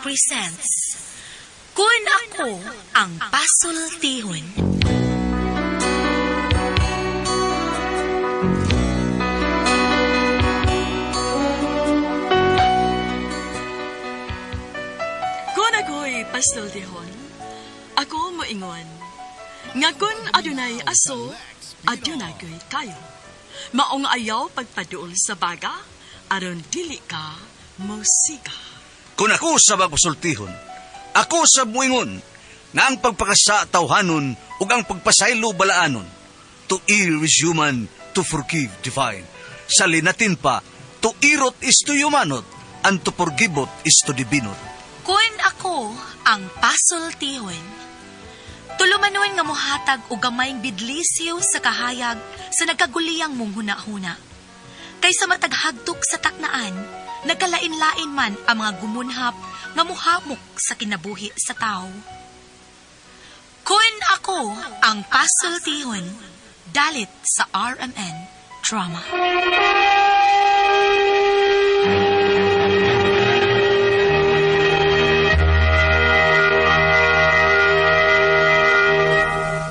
presents Kun Ako Ang Pasultihon. Kun ako'y pasultihon, ako moingon. Nga kun adunay aso, adunay ko'y kayo. Maong ayaw pagpaduol sa baga, aron dili ka mosiga. Kung ako sa magpasultihon, ako sa muingon, nga ang pagpakasa tawhanon ug ang pagpasaylo balaanon. To err is human, to forgive divine. Sa linatin pa, to irot is to humanot, and to forgiveot is to divinot. Kun ako ang pasultihon. Tulumanon nga mohatag og gamayng bidlisiw sa kahayag sa nagkaguliyang mong huna-huna. Kaysa mataghagtok sa taknaan, nagkalain-lain man ang mga gumunhap nga muhamok sa kinabuhi sa tao. Kun ako ang pasultihon, dalit sa RMN Drama.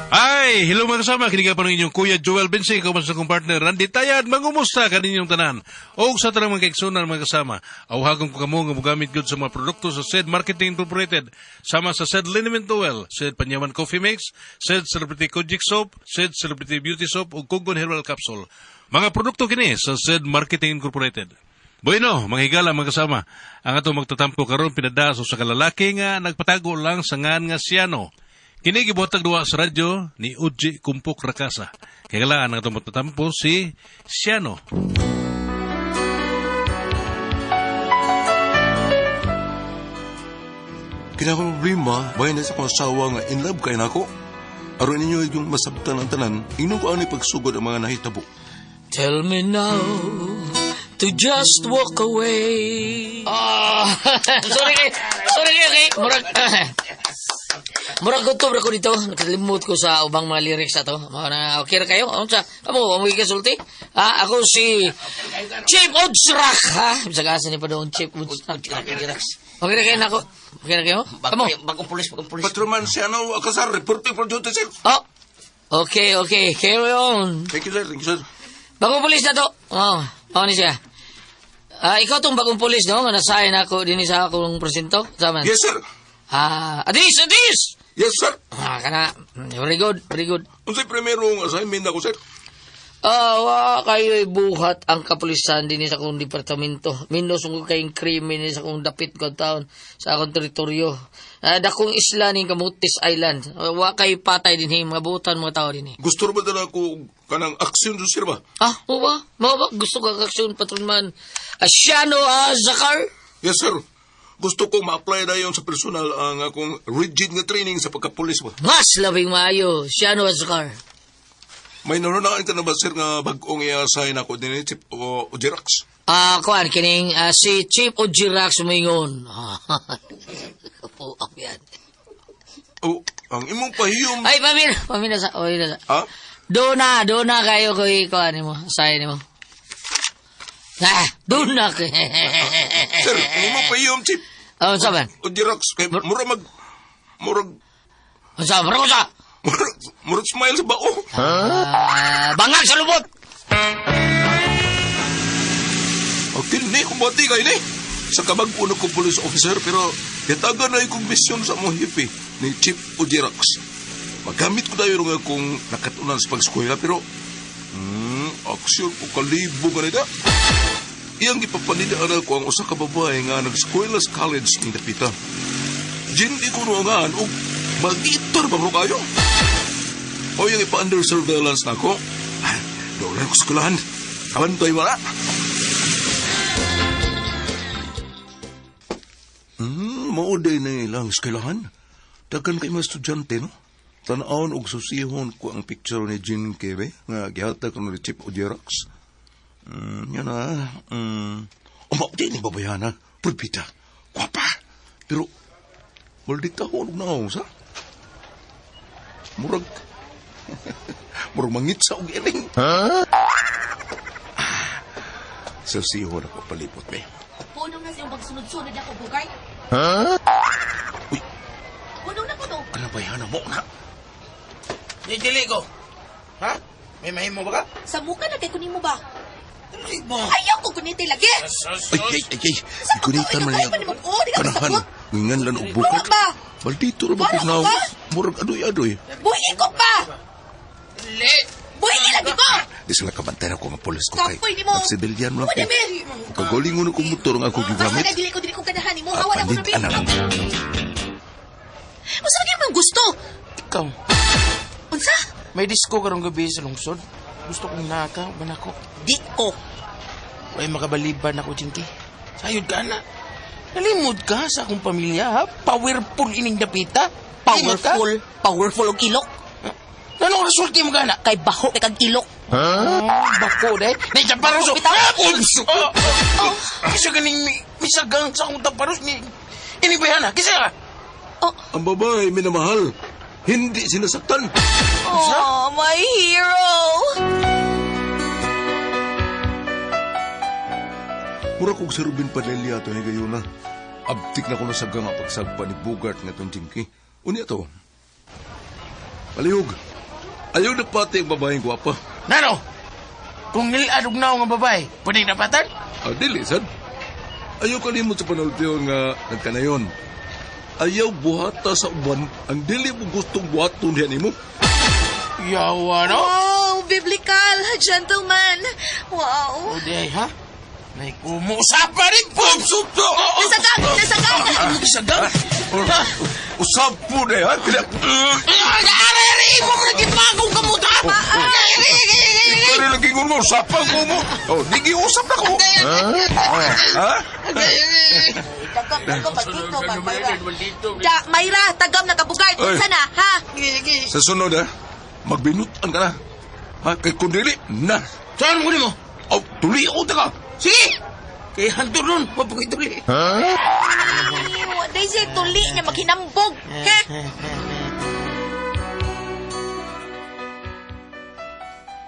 Ay, hello mga kasama, kini pa ng inyong Kuya Joel Bensing, kauban sa akong partner Randy Tayad, mangumusta kaninyong tanan. O sa tanang mga kaigsunan mga kasama, awhagon ko kamo nga mogamit gud sa mga produkto sa SED Marketing Incorporated, sama sa SED Liniment Oil, SED Panyaman Coffee Mix, SED Celebrity Kojic Soap, SED Celebrity Beauty Soap ug Kugon Herbal Capsule. Mga produkto kini sa SED Marketing Incorporated. Bueno, mga higala mga kasama, ang atong magtatampo karon pinadaso sa kalalaki nga nagpatago lang sa ngan nga siyano. Kini gibuhatag duwa sa radyo ni Uji Kumpok Rakasa. Kaya ang atong magtatampo si Siano. Kina ko problema, bahin na sa akong asawa nga in love kay nako. Aron ninyo yung masabtan ang tanan, ingnon ko ani pagsugod ang mga nahitabo. Tell me now to just walk away. Ah, sorry kay, sorry kay, okay. Murag, murag gutom ra ko dito. Nakalimot ko sa ubang mga lyrics ato. Mga na, okay ra kayo? Ano sa? Kamo, amoy kasulti? Ah, ako si Chief Odsrak, ha? Bisag asa ni pa doon, Chief Odsrak. Okay ra kayo nako. Okay ra kayo? Kamo. Bagong pulis, bagong pulis. Patrolman si ano, Alcazar, reporting for duty, sir. Oh. Okay, okay. Carry on. Thank you, sir. Thank you, sir. Bagong pulis na to. Oh, oh ni siya. Ah, ikaw tong bagong pulis, no? Nga nasahin ako din sa akong presinto. Sama. Yes, sir. Ah, adis, adis! Yes, sir. Ah, kana. Very good, very good. Unsay primerong assignment ako, sir? Ah, wa kayo'y buhat ang kapulisan din sa akong departamento. Minos ko kayong krimen sa akong dapit ko taon sa akong teritoryo. Ah, dakong isla ning Camotes Island. Ah, wa kay patay din mga butan mga tao din. Gusto ra ba dala ko kanang aksyon, sir ba? Ah, mo ba? Mo ba? Gusto ka aksyon patrolman? Asiano Zakar? Yes, sir. Gusto ko ma-apply dayon sa personal ang akong rigid nga training sa pagkapulis ba. Mas labing maayo, Siano Azkar. May narunaan ka na ba, sir, nga bag-ong i-assign ako din ni Chief o Jerax? Ah, kuan kining si Chief Ojirax sumingon. Kapuak yan. Oh, ang imong pahiyom. Ay, pamina, pamina sa, pamina sa. Ha? Doon na kayo ko kuan nimo, assign nimo. Ah, doon na kay. Sir, ang imong pahiyom, Chief Oh, unsa man? o Jerax, kay mura mag... Murag... Unsa man sa? Murag, murag smile sa bao. Ah, bangag sa lubot. Okay, ni, kumbati kayo ni. Sa kabag-uno ko police officer, pero yatagan na ikong misyon sa among hipi ni Chief Ojerax. Magamit ko tayo nga kung nakatunan sa pag-eskwela, pero aksyon ko kalibo ganita. Iyang ipapanidaan ako ang usa ka babae nga nag-eskwela sa college ni Dapita. Jindi ko noongan og magitor ba bro kayo? O yung ipa-under surveillance na ako. Ah, doon lang ko eskwelahan. Kabantoy wala. Mauday na ilang eskwelahan. Daghan kay mga estudyante, no? Tanawon og susihon ko ang picture ni Jean Kebe nga gihatag ko ni Chip Ojerax. Yan na. Oh, mauday ni babayana. Pulpita. Kwapa. Pero, maldita ko og naong sa. Murag, murag mangitsa og iling. Huh? Susihon ako palipot, be. Punong na siyang pagsunod-sunod ako, bugay. Puno na puno. Ano ba yan? Mo na. Di, dili ko. Ha? May mahimo ba ka? Sa muka na kay kunin mo ba? Dili mo. Ayaw ko kuniti lagi. Ay, ay, ay, ay. Igunitan man Ay, niya. man mo. Oh, di ka Kanahan. masabot. Ngingan lang og bukod. Wala ba? Maldito ra ba Wala kung naw? ba? Murag adoy-adoy. Buhi ko pa. Dili. Buhi lagi ko. Di sila kabantay na ko nga pulis ko kay. Kapoy nimo. Nagsibilyan mo lang Wala ko. me. Kagalingon ko motor ang ako Basta gigamit. na dili ko ganahan nimo. Hawa na ko Palit na. anak. Unsa man yung gusto? Ikaw, Unsa? may disco karong gabi sa lungsod. Gusto kong naka, ba nako? Di ko. Way makabaliban ako, Jinky. Sayod ka na. Nalimod ka sa akong pamilya, ha? Powerful ining dapita. Limod ka? Powerful. Powerful og ilok. Ano resulti mo ka na? Kay baho kay kag ilok. Oh, bako, day. Nay, taparos, oh. Bitaw. Ah, Oh, oh. Kisa ganing misagang sa akong taparos ni... Ini ba yan, ha? Kisa ka? Oh, Ang babae minamahal. Hindi sinasaktan. oh, my hero. Mura kog si Ruben Padilla to higayuna. Abtik na ko nasagang ang pagsagpa ni Bugart nga itong Jinky. Unya to. Palihog. Ayaw na pati ang babaeng gwapa. Nano? Kung nilad og naong nga babae, pwede napatan? Ah, dili, sad. Ayaw kalimot sa panultiyon nga nagkanayon. Ayaw buhata sa uban ang dili mo gustong buhaton diyan nimo. Yawa, no? Wow, biblical, gentleman. Wow. O, day, ha? Nay, kumuusap pa rin po! Nasagang, nasagang. Isagang! Ha? Usap po na yan. Kaya... Aray, aray! Imo mo nagipagong kamuta! Aray, aray, aray, aray! Pero lagi ko mo, usapan ko mo. Oh, di usap na ko. Ha? Tagam, tagam, pagkito, Mayra. Ja, Mayra, tagam na kabugay. Oy. Unsa na, ha? Sa sunod ha, magbinutan ka na. Ha? Kay kundili, na. Saan mo mo? Oh, tuli ako ta ka. Sige! Kay hanto nun, mapagituli. Ay, Day siya tuli niya maghinambog. Ha?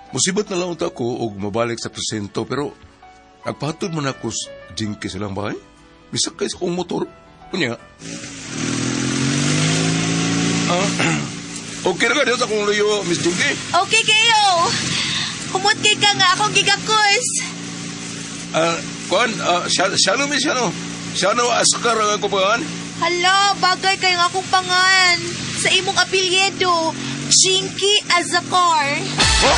Musibat na lang unta ko og mabalik sa presento pero nagpahatod man ako sa Jinky silang bahay. Bisag kay sa akong motor. Unya. Ah, okay na ka diyan sa akong luyo, Miss Jinky. Okay kayo. Humot kay ka nga akong gigakos. Ah, kuan, siya, siya no, miss, siya no. Siya no, askar ang ako pangan. Hala, bagay kay nga akong pangan. Sa imong apelyido, Jinky Azakar. Ha?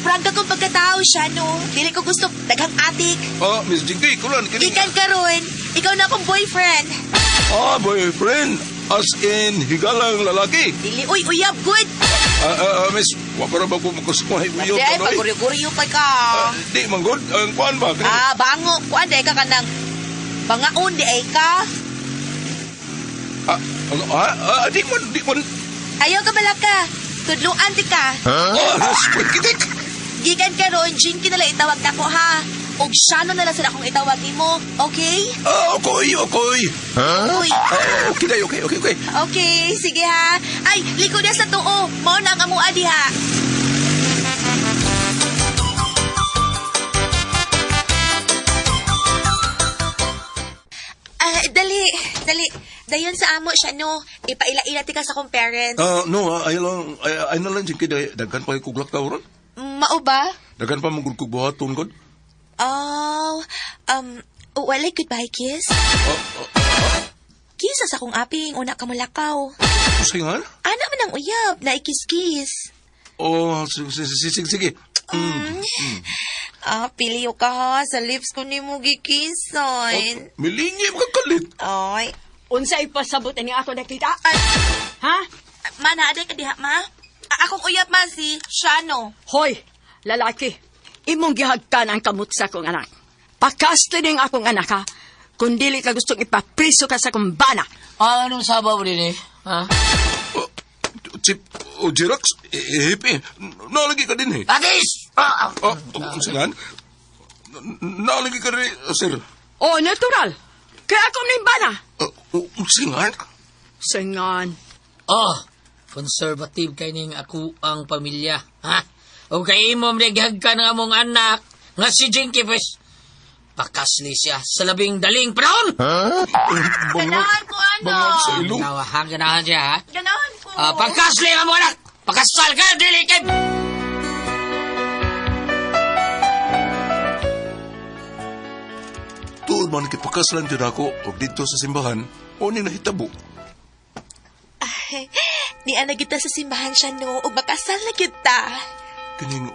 Prangka kong pagkatao siya, no? Dili ko gusto daghang atik. Ah, Miss Jinky, kulan, kini. Gikan karon, ikaw na akong boyfriend. Ah, boyfriend. As in, higalang lalaki. Dili, uy, uyab, good. Ah, ah, ah, miss, wa pa ra ba ko makaskuhay uyo Di ay, ka, noy? paguryo-guryo pa ka. Ah, di, manggod. Ang kuan ba? Kini- Ah, bango. Kuan, di ay ka kanang bangaon, di ay ka. Ah, ano, ah, ah, di man, di man. Ayaw ka balaka. Tudluan di ka. Ah, squid kitik. Gikan karon, Jinky na lang itawag nako ha. Og Shano na lang sila akong itawag nimo. Okay? Ah, okay, okay. Uy. Ah, okay na, okay, okay, okay. Okay, sige ha. Ay, liko na sa tuo. Mao na ang amua diha. Ah, dali, dali. Dayon sa amo siya, no. Ipaila-ila ti ka sa akong parents. Ah, no, ah, ay lang, ay, ay na lang, Jinky, daghan pa kog lakaw ron. Mao ba? Daghan pa mong kog buhaton god. Oh, walay goodbye kiss. Kisa sa akong aping, una ka mulakaw. Usay nga? Ana man ang uyab, na ikis-kiss. Oh, sige, sige, sige, sige. Ah, piliyo ka ha, sa lips ko ni mo gikisan. Milingi mo kalit. Ay, Unsa ipasabot ani ako nakita? ay, Ha? ma, naaday ka diha, ma? Akong uyab, ma, si Shano. Hoy, lalaki. Imong gihagkan ang kamot sa akong anak. Pakastining akong anak ha. Kung dili ka gustong ipapriso ka sa kumbana. Ah, anong sabaw din eh? Ha? Oh, Chip, o Xerox, eh, hippie, nalagi ka din eh. Agis! Ah, ah. Oh, oh, nga? Nalagi ka rin, sir. Oh, natural. Kaya ako ning bana. Oh, nga? Singan. Oh, conservative kay ning ako ang pamilya. Ha? O kay imo gihagkan ang among anak nga si Jinky pes. Pakasli siya sa labing daling panahon. Ganahan ko, ano? Bangag sa ilong. Ganawa, ha? Ganahan siya, ha? Ganahan ko. Ah, pagkasli ka mo, anak! Pakasal ka, dili kay... Tuod man kipakaslan jud ako og didto sa simbahan, o ni nahitabo. Niana kita sa simbahan siya, no? Ug makasal na kita. Kining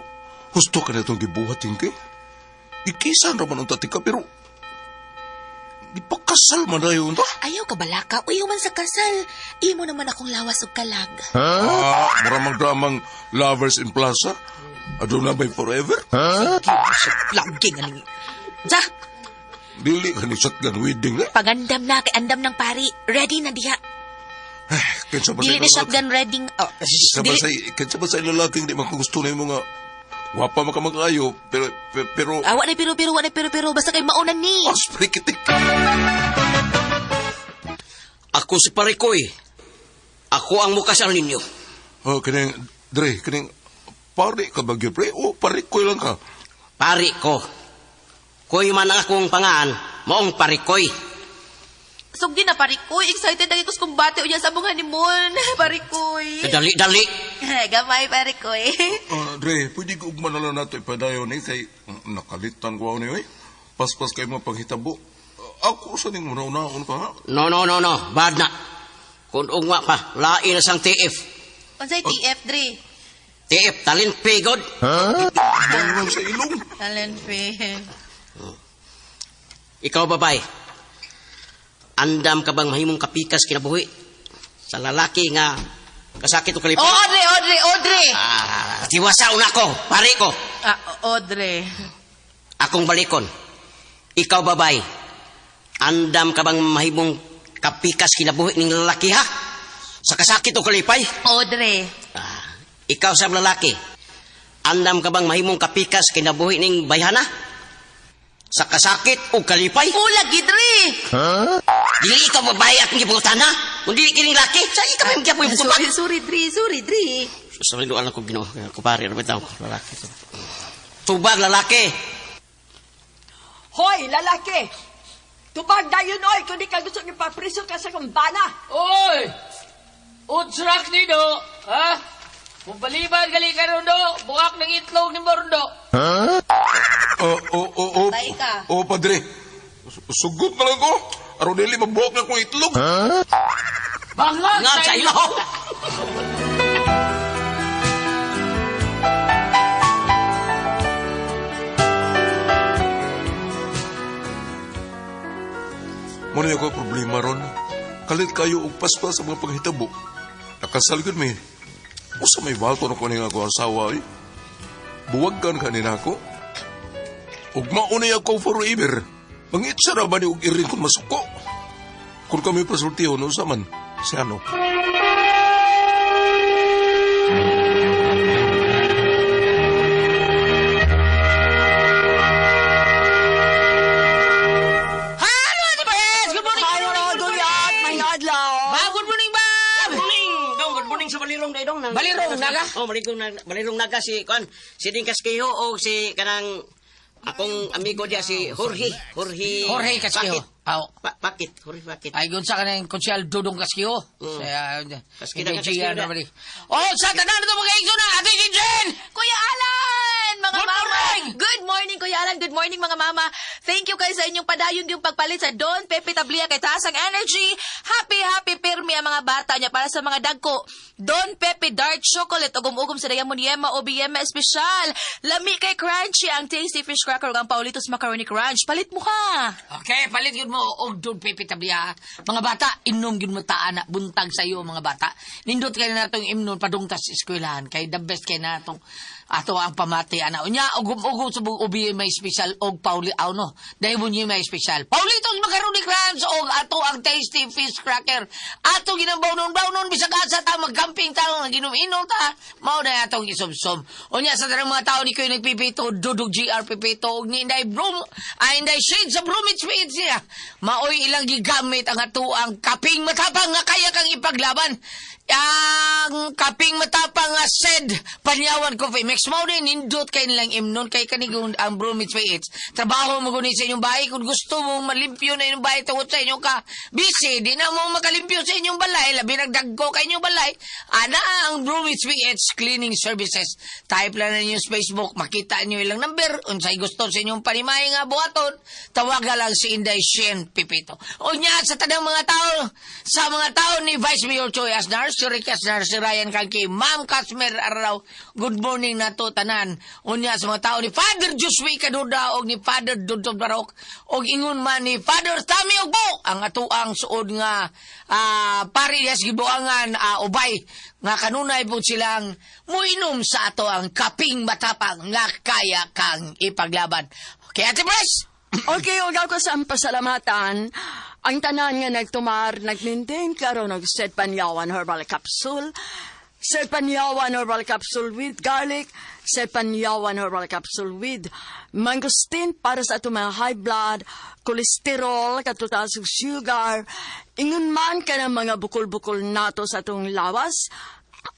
husto ka na itong gibuhat, Jinky. Ikisan ra man unta tika pero ipakasal man dayon ta. Ayaw ka balaka. Uyaw man sa kasal. Imo naman akong lawas ug kalag. Ah, mura mang dramang Lovers in Plaza. Aduna by forever? Lagi nga ni. Ja, Dili ka ni shotgun wedding na. pagandam na kay andam ng pari. Ready na diha. Kinsa ba Dili sa na shotgun ready. Oh, Kinsa ba dili. sa kinsa ba sa lalaking di makagusto na yung mga wapa makamag-ayo pero pero, pero Awa na pero pero, wa na pero pero. Basta kay mauna ni. oh, sprikitik. Ako si Parikoy. Ako ang mukasal ninyo. Oh, kining dre, kining pare ka ba gyud, pre? O pare ko lang ka. Pari ko. Koy man ang akong pangaan, maong Parikoy. Sugdi na parikoy. Excited na kay kumbate unya sa among honeymoon. Parikoy. Kadali-dali. Gamay parikoy. Ah, Dre, pwede ko ugma na lang nato ipadayon ni kay nakalitan ko ni oy. Paspas kay mga panghitabo. Ah, ako sa ning una-unaon ka ha. No, no, no, no. Bad na. Kung ugma pa, lain na sang TF. Unsay TF dre? TF, talin pigod. Bangag sa ilong. Talent fe. Ikaw, babay. Andam ka bang mahimong kapikas kinabuhi? Sa lalaki nga kasakit o kalipay? Oh, Audrey, Audrey, Audrey. Ah, tiwasa una ko, pare ko. Ah, Audrey. Akong balikon. Ikaw, babay. Andam ka bang mahimong kapikas kinabuhi ning lalaki, ha? Sa kasakit o kalipay? Audrey. Ah, ikaw sa lalaki. Andam ka bang mahimong kapikas kinabuhi ning bayhana? Sa kasakit o kalipay? Ula gidre. Dili ikaw babae akong gibutan, ha? Kung dili kining laki, sa ikaw may gyapon Sorry, butuan. sorry dre, sorry dre. Sorry, doon ko Ginoo. Kupare, ano bitaw ko lalaki. Tubag lalaki. Hoy, lalaki! Tubag dayon, oy, kung di ka gusto ipapriso ka sa kumbana. Oy! Utsrak ni do! Ha? Mubaliban gali ka ron do! Bukak ng itlog ni Morundo! Ah, oh, oh, oh. Tay ka. Oh, padre. Sugot na lang ko. Aron dili mabuhok na akong itlog. Bangag Nga sa ilo. Muna ako problema ron. Kalit kayo og paspas sa mga panghitabo. Nakasal gyud mi. Usa may balto na ko ning ako asawa eh. Buwagkan ka nila ako. Ug maunay ako forever. Mangitsa ra ba ni og irin kung masuko? Kung kami pasultihon, usa man. Si ano? Hello, Ate Paes! Good morning! Good morning! Good morning! May adlaw. Ma'am, good morning, ma'am! Good morning, dong. Good morning sa Balirong dai dong. Balirong Naga? Oh, Balirong Naga, Balirong Naga si kuan, si Ding Casquejo o si kanang akong amigo diya si Jorge, Jorge. Jorge Casquejo. Pakit. Aw. Pakit, Jorge Pakit. Ay, yun sa kanang konsyal Dudong Casquejo. Mm. Sa, Casquejo na, Casquejo na. Oh, sa tanan ito mga igso na, Ate Jinjin! Kuya Alan, mga Good mama. morning! Good morning, Kuya Alan. Good morning, mga mama. Thank you kayo sa inyong padayon yung pagpalit sa Don Pepe Tablia kay taas ang energy. Happy, happy pirmi ang mga bata niya para sa mga dagko. Don Pepe Dark Chocolate ugom-ugom sa Diamond Yema o Biyema Espesyal. Lami kay crunchy ang tasty fish cracker ug ang Paulitos Macaroni Crunch. Palit mo ka. Okay, palit yun mo og Don Pepe Tablia. Mga bata, inom yun mo taan na buntag sa iyo mga bata. Nindot kay na natong imnon padungtas sa eskwelahan kay the best kay natong ato ang pamati ana. Unya ugom-ugom sa buong ubi may special og Pauli aw no. Dahil mo niya may special. Paulitos Macaroni Crunch og ato ang tasty fish cracker. Ato ginabawnon-bawnon bisag asa ta magcamping ta ginom-inom ta. Mao na atong isumsum. Unya sa tanang mga tao ni koy nagpipito dudog GR pipito og ni Inday Broom ay Inday Shade sa Broom it's Shades niya. Maoy ilang gigamit ang atuang kaping matapang nga kaya kang ipaglaban. Ang kaping matapang nga Sed Panyawan Coffee Mix mo din nindot kay nilang imnon kay kanigong ang Bromage PH. Trabaho mo guni sa inyong bahay kung gusto mo malimpyo na inyong bahay tungod sa inyong ka busy di na mo makalimpyo sa inyong balay labi nagdagko kay inyong balay. Ana ang Bromage PH Cleaning Services. Type lang na ninyo sa Facebook, makita niyo ilang number unsay gusto sa inyong panimay nga buhaton. Tawagan lang si Inday Shen Pipito. Unya sa tanang mga tao, sa mga tao ni Vice Mayor Choi Asnar, si Rick Asnar, si Ryan Kangki, Ma'am Casmer Arraw, good morning na to tanan. Unya sa mga tao ni Father Josue Caduda og ni Father Dudong Barok og ingon man ni Father Tami Ugbo ang atuang suod nga pari sa Gibuangan, Ubay nga kanunay po silang muinom sa ato ang kaping matapang nga kaya kang ipaglaban. Okay, Ate Pres? Okay, ug ako sa ang pasalamatan ang tanan nga nagtumar, nag-maintain karon og Sed Panyawan Herbal Capsule, Sed Panyawan Herbal Capsule with garlic, Sed Panyawan Herbal Capsule with mangosteen para sa atong mga high blood, cholesterol, katutaas ug sugar, ingon man ka ng mga bukol-bukol nato sa atong lawas.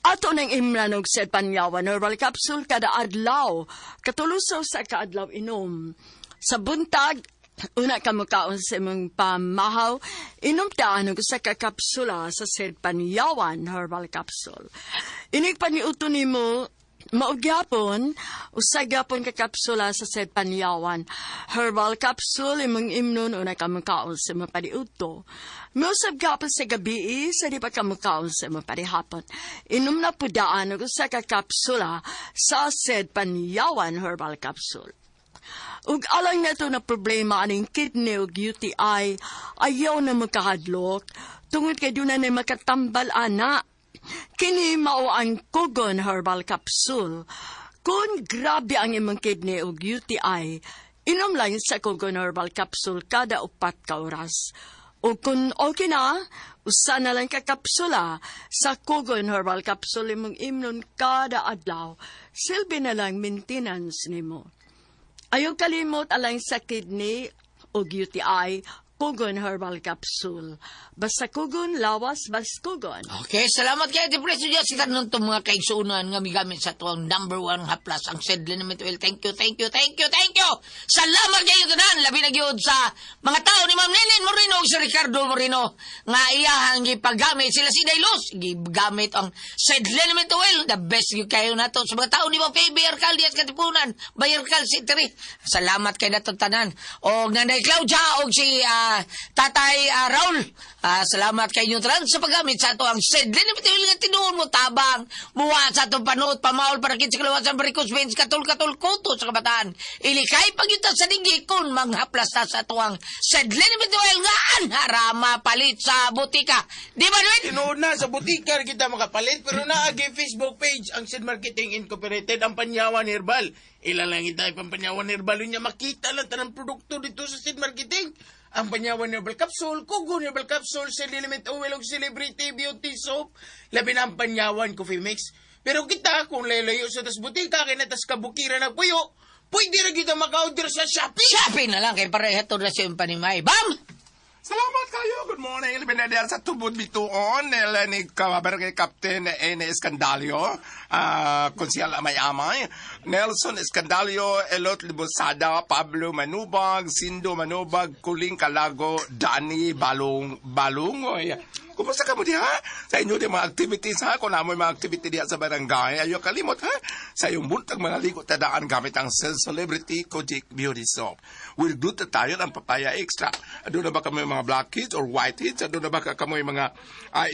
Ato nang imnan og Sed Panyawan Herbal Capsule kada adlaw, katulusaw sa kaadlaw inom. Sa buntag, una ka mukaon sa imong pamahaw, inom ta og usa ka kapsula sa Sed Panyawan Herbal Capsule. Inig paniuto nimo, mao gyapon, usa gyapon ka kapsula sa Sed Panyawan Herbal Capsule imong imnon una ka mukaon sa imong paniuto. Miusab gyapon sa gabi sa di pa ka mukaon sa imong panihapon. Inom na pudaan og usa ka kapsula sa Sed Panyawan Herbal Capsule. Ug alang nato na problema aning kidney ug UTI, ayaw na magkahadlok tungod kay duna na makatambal ana. Kini mao ang Kugon Herbal Capsule. Kung grabe ang imong kidney ug UTI, inom lang sa Kugon Herbal Capsule kada 4 ka oras. O kung okay na, usa na lang ka kapsula sa Kugon Herbal Capsule imong imnon kada adlaw. Silbi na lang maintenance nimo. Ayaw kalimot alang sa kidney o UTI, Kugon Herbal Capsule. Basta kugon, lawas, bas kugon. Okay, salamat kay Ate Pres. Diyan sa tanan itong mga kaigsuunan nga migamit sa tuwang number one haplas ang Sed Liniment Oil. Thank you, thank you, thank you, thank you. Salamat kayo tanan. Labi na gyud sa mga tao ni Ma'am Nenen Moreno ug si Ricardo Moreno nga iyahang gipagamit sila si Dailos. Gigamit ang Sed Liniment Oil. The best gyud kayo nato sa mga tao ni Ma'am Fabi Arcal Diaz Katipunan, Bayercal City. Salamat kay nato tanan. Og Nanay Claudia og si Tatay Raul. Salamat kay inyo tanan sa paggamit sa ato ang Sed Liniment Oil nga tinuon mo tabang muwa sa atong panuot pamaol para sa kalawasan varicose veins katul-katul kuto sa kabataan. Ilikay pagyuta sa dingi kung manghaplas ta sa ato ang Sed Liniment Oil nga anharama palit sa butika. Di ba, Dwin? Tinuod na, sa butika kita makapalit, pero naagi Facebook page ang Sid Marketing Incorporated, ang Panyawan Herbal. Ilan lang ita pang Panyawan Herbal niya makita lang tanang produkto dito sa Sid Marketing. Ang Panyawan Herbal Capsule, Kugon Herbal Capsule, Sed Element Oil, ug Celebrity Beauty Soap. Labi na ang Panyawan Coffee Mix. Pero kita, kung layo sa tas butika, kay na tas kabukiran ng puyo, pwede ra kita maka-order sa Shopee. Shopee na lang kay pareha to na siyang panimay. Bam! Salamat kayo. Good morning. Labi na sa Tubod Bituon. Nila ni Kabarangay Captain N. Escandalio. Konsyal Amay-Amay. Nelson Escandalio, Elot Libosada, Pablo Manubag, Sindo Manubag, Kuling Kalago, Danny Balong, Balungoy. Kumusta ka mo diha? Sa inyo di mga activities ha? Kung namoy mga activity diha sa barangay, ayaw kalimot ha? Sa iyong buntag mga ligo tadaan gamit ang Cell Celebrity Kojic Beauty Soap. With glutathione ang papaya extra. Doon na ba kami mga blackheads or whiteheads? Doon na ba kami mga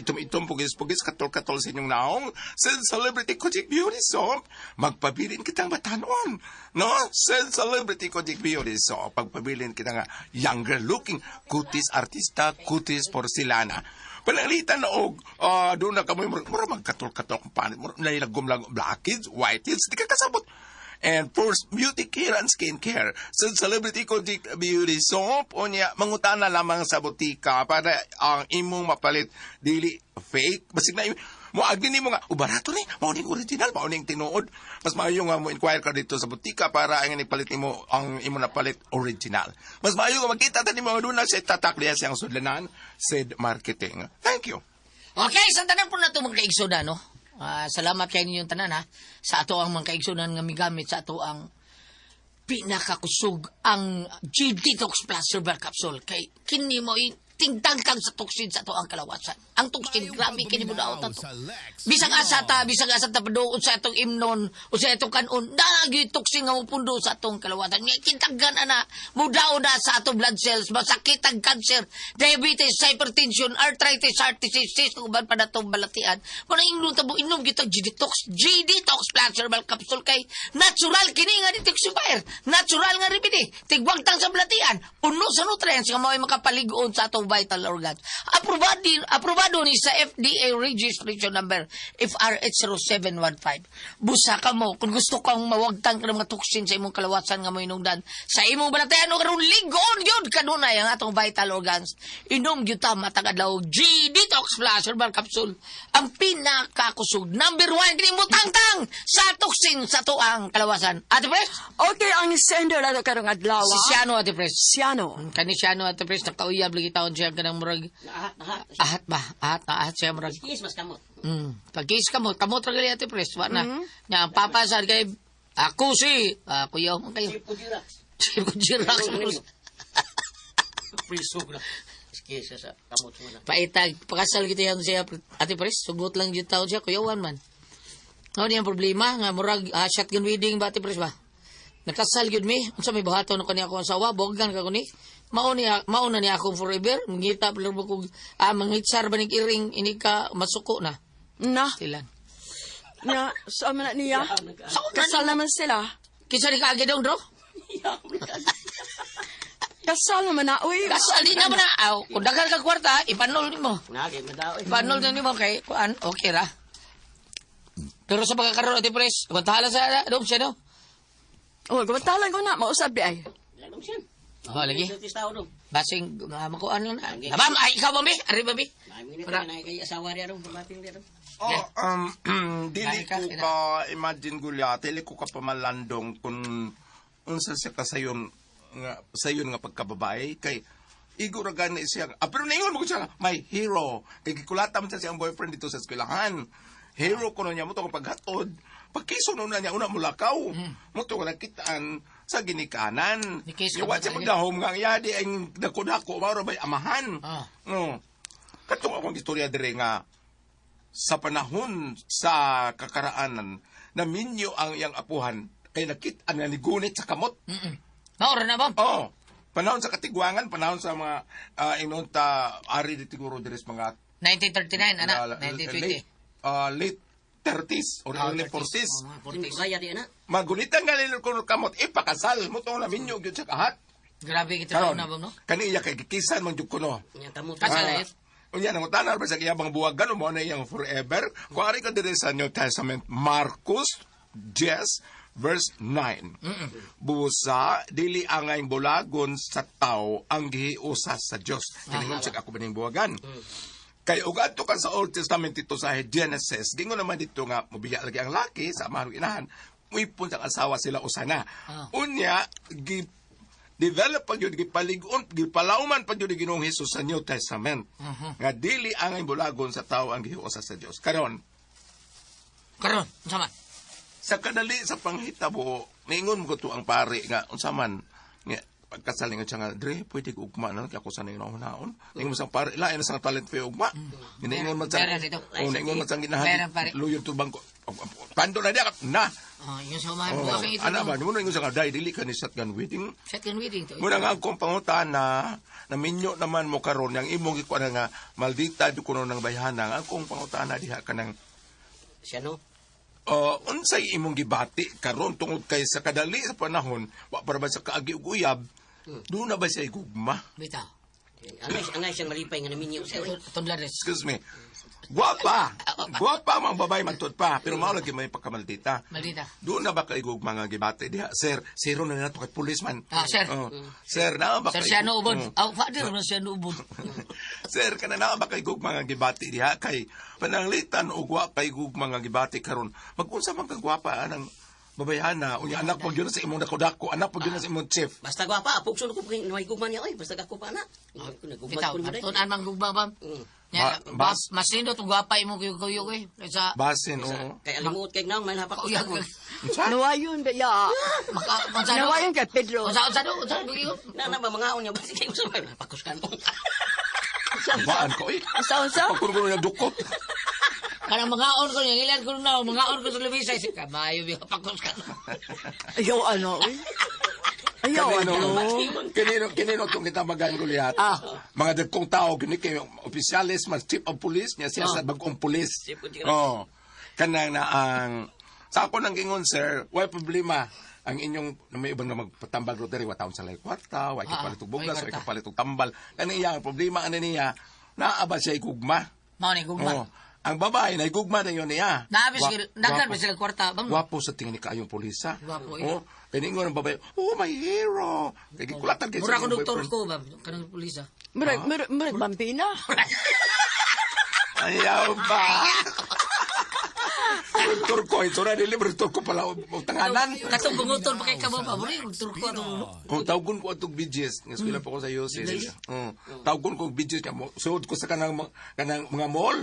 itom-itom, pugis-pugis, katol-katol sa inyong naong? Cell Celebrity Kojic Beauty Soap. Magpabilin kitang batanon. No? Cell Celebrity Kojic Beauty Soap. Pagpabilin kita nga younger looking, kutis artista, kutis porcelana. Pananglitan na og doon na kami mura magkatol-katol kung paano mura nailagom-lagom blackheads, whiteheads, di ka kasabot. And first, beauty care and skin care. Sa Celebrity Kojic Beauty Soap, unya, mangutana lamang sa butika para ang imong mapalit dili fake. Basig na mo agni nimo nga, barato ni, mao ning original, mao ning tinuod. Mas maayo nga mo inquire ka dito sa butika para ang ipalit nimo ang imo napalit original. Mas maayo nga makita ta nimo nga doon na sa tatak diya siyang sudlanan, Said Marketing. Thank you. Okay, sa tanan po na ito mga kaigsunan, no? Ah, salamat kay ninyong tanan, ha? Sa ato ang mga kaigsunan nga migamit, sa ato ang pinakakusog ang G-Detox Plus Herbal Capsule. Kay kini mo tingtangkang sa toxin sa ato ang kalawasan. Ang toxin, grabe kini mo daot ato. Bisag asa ta paduot sa atong imnon o sa atong kanon, dagi toxin nga mopundo sa atong kalawasan. Nga kitaggan ana, mudaon na sa atong blood cells, masakit ang cancer, diabetes, hypertension, arthritis, heart disease, ug uban pa natong balatian. Muna ingnon ta mo inom kita G-Detox, G-Detox Plus Herbal Capsule kay natural kini nga detoxifier, natural nga remedy, tigwagtang sa balatian, puno sa nutrients nga mao'y makapalig-on sa atong vital organs. Aprobado, aprobado ni sa FDA registration number FR80715. Busa ka mo kung gusto kang mawagtang ka ng mga toxin sa imong kalawasan nga mohinungdan sa imong balatian o karon ligon gyud kanunay ang atong vital organs. Inom gyud ta matag adlaw G-Detox Plus Herbal Capsule, ang pinakakusog number 1 kini mutangtang sa toxin sa tuang kalawasan. Ate Pres? Okay, ang sender na karong adlaw. Si Siano, Ate Pres. Siano. Kani Siano, Ate Pres, nakauyab lagi taon siya kanang murag ahat ba? Ahat na ahat siya murag. Kiss mas kamot. Pag-kiss kamot, kamot ra gali, Ate Pres, wa na. Nya ang papa sa kay ako si kuya man kayo. Chief Chief Ujirax. Jirax. Priso na. Kiss sa kamot mo na. Paitag, pakasal kita yan siya, Ate Pres, sugot lang jud taon siya, kuyawan man. Ano niyang problema nga murag shotgun wedding ba, Ate Pres ba? Nakasal gyud mi, unsa may buhaton ko niya akong asawa, boggan ka ko ni. Mao niya, mao na niya akong forever, mangita pa lang ko mangitsar ba ning iring ini ka masuko na. Na, Tilan. na, sa man na niya. Kasal naman sila. Kinsa ni kaagi dong, dro? Kasal naman na, uy. Kasal di naman na. Aw, kung daghan ka kwarta, ipanol nimo. Na, kay madao. Ipanol na nimo kay kuan, okay ra. Pero sa pagkakaroon, Ate Pres, kwantahala sa dong siya, no? Oh, gumantalan ko na, mausab di ay. Lalong siya. Oh, lagi. Sa tao dong. Basing, makuan lang na. Abam, ay, ikaw ba, mi? Ari ba, mi? Namin ni na kay asawa riya dong, pamating riya dong. Oh, dili Dahil ka, ko sila. ka imagine gulya, dili ko ka pamalandong kung unsa siya ka sayon nga sayon nga pagkababae kay igo ra gani siya. Ah, pero ningon mo ko siya, my hero. Kay gikulata man siya siyang boyfriend dito sa eskwelahan. Hero ko niya mo to kung paghatod. Pagkiso na niya una mulakaw. Mo to nakitaan sa ginikanan. Ni kiss ka Iwa ba siya talaga? pagdahom nga ang yadi ang dako-dako mao ra bay amahan. Ah. No. Katong akong istorya dire nga sa panahon sa kakaraanan naminyo ang iyang apuhan kay nakit-an nga nigunit sa kamot. Naura na ba? Oh, panahon sa katigwangan, panahon sa mga inon ta ari di siguro diri sa mga 1939, anak. late, 1920. late 30s or Ah, early 30s. 40s. Oh, mga 40s. Kaya di na. Magunitan nga nila kuno kamot ipakasal mo tong naminyo gyud sa kahat. Grabe kita Karon, na ba, no? kaniya kay gikisan man jud kuno. Nya kamot. Kasal Ah, eh. Unya nang utanar ba sa iyang mga buwagan mo na iyang forever. Kung ari ka diri sa New Testament, Marcos 10 verse 9. Busa dili angay bulagon sa tao ang gihiusa sa Dios. Kiningon sa ako baning buwagan. Kay ug adto ka sa Old Testament dito sa Genesis, gingon naman dito nga mobiya lagi ang laki sa amahan ug inahan, muipon sa asawa sila usana. Unya gi develop pa gyud gipalig-on gipalawman pa gyud ni Ginoong Hesus sa New Testament. Nga dili angay bulagon sa tao ang gihiusa sa Dios. Karon, Karon, unsa man? sa kadali sa panghitabo, niingon mo ko to ang pare nga unsa man nga pagkasal nga siya nga dre pwede ko ugma na kay ako sa naon. Niingon mo sa pare lain na sa talent fe ugma. Niingon man sa Meron dito. Oh, niingon man sa Meron, ginahan pare. luyod to bangko. Pando na diya na. Oh, yung sa umahan Oh, mo. Okay, ito. ana ba mo ningon sa nga dai dili ka ni shotgun wedding. Shotgun wedding to. Muna nga akong pangutana, naminyo naman mo karon yang imong gikuan nga maldita di kuno ng bayhana, ang akong pangutana diha kanang Siya no. Unsay imong gibati karon tungod kay sa kadali sa panahon wa para ba sa kaagi ug uyab, doon na ba siya gugma? Bitaw. Angay angay siyang malipay nga naminyo siya. oy. Tunlares. Excuse me. Guwapa. Guwapa ang babae magtud pa, pero mao lagi may pagkamaldita. Maldita. Doon na ba kay gugma nga gibati diha? Sir, zero na nato kay policeman. Ah, sir. Oh, sir, naa ba Sir kay Siano Ubod. Oh. Aw, father na Siano Ubod. Sir, kana naa ba kay gugma nga gibati diha kay pananglitan og wa kay gugma nga gibati karon. Mag-unsa man kag gwapa anang babayhana unya anak pag yun sa imong dako-dako, anak pag yun sa imong chief. Basta gwapa, apukson ko kay may gugma niya oy, basta ako pa na. Nagugma Bitaw, ko mo dai. tun-an mang gugma ba? Nya, Bas- mas nindot gwapa imo kuyog-kuyog eh. Kaysa Basin, oo. Kay alimuot kay naong, may hapak ko. Kuyog. Nawayon ba ya? Maka unsa do? Nawayon kay Pedro. Unsa unsa do? Unsa do? Kuyog? Na na ba mga unya ba sige sa may pakos ka. Baan ko, eh. Unsa unsa? Pagkuno na dukot. Kanang mangaon ko niya, ilan ko na, mangaon ko sa lamisa. Isip ka, maayo biya, pakos ka. Ayaw ano eh. Ayaw Kanino, ano. kanino, kanino itong kitamagan ko lihat. Ah. Mga dagkong tao, gini kay opisyales, mas chief of police, niya siya sa bagong police. Chief of police. Oh. Kanang na ang, sa ako nang gingon, sir, way problema. Ang inyong, na may ibang na magpatambal ro diri, wa taon sa lay kwarta, way kapalit og way bugas, way kwarta. kapalit og tambal. Kani iya ang problema ani niya, naa ba siya igugma? Mao ni gugma. Oh. Ang babae na igugma na yun niya. Naabi sila, daghan ba Gwapo. sila kwarta? Bang, Gwapo sa tingin ni kaayong pulis, ha? Gwapo, eh. Oh, piningon ang babae, oh, my hero. Kaya gikulatan kayo Mura sa ko inyong doktor boyfriend. ko, ba? Kanang pulis, ah. Murag murag murag bambina. Ayaw ba? Doktor ko, ito na nili, doktor ko pala, o tanganan. Katong bunguton pa kay kamo ba? Mura yung doktor ko atong ulo. Kung tawgon ko atong BGS, nga eskwela pa ko sa UC. Tawgon ko BGS, nga mo, suod ko sa kanang, kanang mga mall.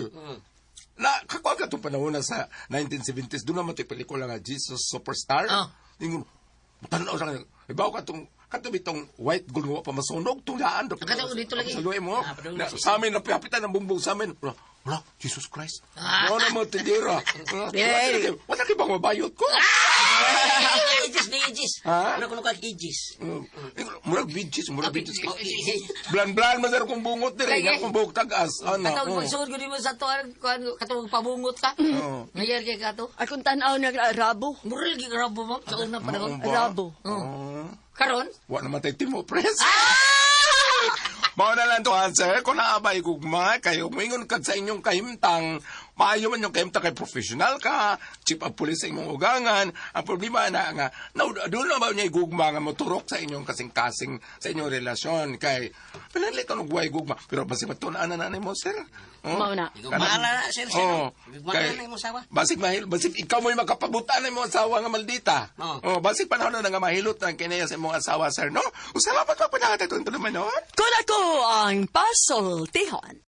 Na, kakuha ka itong panahon na sa 1970s, doon naman ito'y pelikula nga Jesus Superstar. Ah. Ingon, tanaw sa kanya, ibaw ka itong, kato bitong white gold nga pa masunog itong daan. Kato, dito lagi. Sa luwi mo. Ah, padung Na, sa amin, napihapitan ang bumbong sa amin. Wala, wala, Jesus Christ. Ah. Wala mo tindira. Wala kayo bang mabayot ko? Aegis ni Aegis. Ha? Ano kuno ka Aegis? Murag bitches, murag bitches. Oh, Blan-blan man sir kung bungot dire, Lagi. nga kung buhok tagas. Ano? Katong oh. pagsuod ko nimo sa tuan, kuan katong pabungot ka. Oo. Ngayon kay kato. Akong tan-aw na rabo. Mura lagi rabo ma'am sa unang panahon. Maong ba? Rabo. Oo. Karon, Wa naman tayo timo, pres. Mao na lang to answer. Kung naabay gugma, kayo muingon kad sa inyong kahimtang, maayo man yung kahimtang kay professional ka, chief of police sa imong ugangan. Ang problema na nga, na, doon na ba niya gugma nga moturok sa inyong kasing-kasing sa inyong relasyon kay pinalit ang way gugma pero basi matunaan na nanay mo sir. Oh. Mao na. Gugma na, sir, sir. Oh, Gugma kay- na imong asawa. Basig mahil, basig ikaw mo'y makapabutan ng imong asawa nga maldita. Oo. Oh, basig panahon na nga mahilot na kinaya sa imong asawa sir, no? Usalamat pa pa na katong tulumanon. Kun ako ang pasultihon.